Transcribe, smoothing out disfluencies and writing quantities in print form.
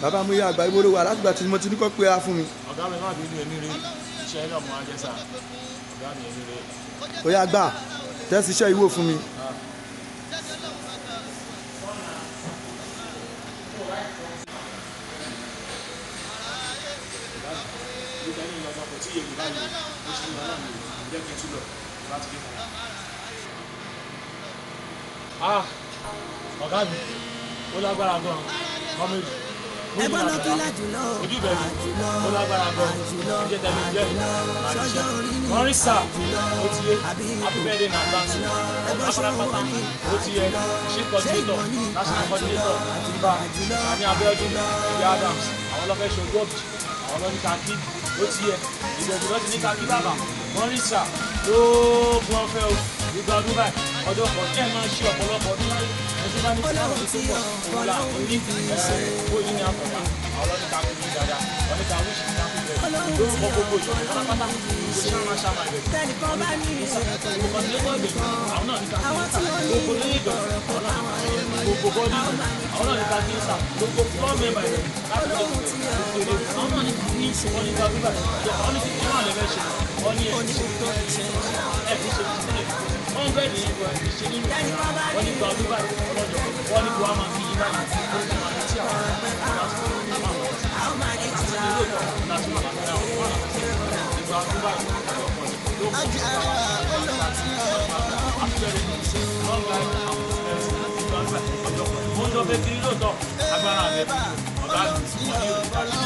Bàbá mo yá àgbà ibo ló wà látìgbà tí mo ti ní kọ́ pé a fún mi. Ọ̀gá mi, má bínú, èmi rè iṣẹ́ ilé ọmọ ajẹ́sà. Ọ̀gá mi, èmi rè. Ó yá, gbà, tẹ́sí iṣẹ́ ìwò fún mi. Nígbà yìí lọ́dọ̀ kò tí ì yé mi báyìí, ó ṣe ń lọ náà mi ò jẹ́ kí n tún lọ láti dé padà. Ah, ọ̀gá mi, ó lágbára gan-an, kọ́mẹ́rì. Ẹgbọ́n náà kí lájùlọ. Ojú bẹ̀rù, ó lágbára gan-an, ẹjẹ́ tẹ̀lé jẹ́ Sọ́jọ́ orí ni. Wọ́n rí sà, ó ti yé. Àbí Happy birthday in advance. Ẹgbọ́n ṣe pátápátá wọ́n ní. Ó ti yẹ. Chief coordinator, national coordinator, Ibà Sani Abiodun Ìdí Adams, àwọn ọlọ́fẹ́ ṣojú ọ̀bì, àwọn ọlọ́ní kakí. Ó ti yẹ, ìbẹ̀rù lọ́ti ní kakí. Bàbá, wọ́n rí sà lóògùn ọ̀fẹ́ o. Ìgbà ọdún báyìí ọdún ọkọ̀ kí ẹ máa ṣe ọ̀pọ̀lọpọ̀ ọdún láyé. Ẹni tó bá ní Ọlọ́run tí òun là Ọlọ́run ní fi ṣe. Owó yìí ní àkọ́dá, àwọn ọlọ́ní kakí ní dáadáa, wọ́n ní ká wíṣì ní kakí bẹ̀rẹ̀ Ọlọ́run lórúkọ tí gbogbo ìjọba pátápátá, gbogbo ṣáma ṣáma ìbẹ̀rù Tẹnìkan bá ní gbogbo coordinator ìbẹ̀rù, àwọn náà ní ká Àwọn tí ó ní gbogbo lóyè ìjọba, àwọn náà ní ká gbogbo bọ́dí, àwọn náà ní ká kí sà, gbogbo floor member ìbẹ̀rù láti lè Ọlọ́run tí kéde, àwọn náà ní ká ní wọ́n ní ká bíbà wọ́n ní kí wọ́n lè fẹ́ ṣe, wọ́n ní ẹ̀ Oníṣẹ́ tó fi ṣe. Ẹ̀ fi ṣe sílẹ̀ 100 yìí wọ́n fi ṣe nínú. Tẹnìkan bá Wọ́n ní ní gba bíbà ọlọ́jọ́, wọ́n ní kí wọ́n máa fi yí báyìí, ó sì máa fi tí àwọn àwọn máa ní jìlá. láti wà láti àwọn ìgbà bíbà ọjọ́ kan ló kọ́. Long life and prosperity. Ìgbà bíbà ọjọ́ kan mo ń lọ bẹ́ẹ̀ kiri lóòótọ́, agbára rẹ̀, ọ̀gá mi, wọ́n ní òrùka ṣe.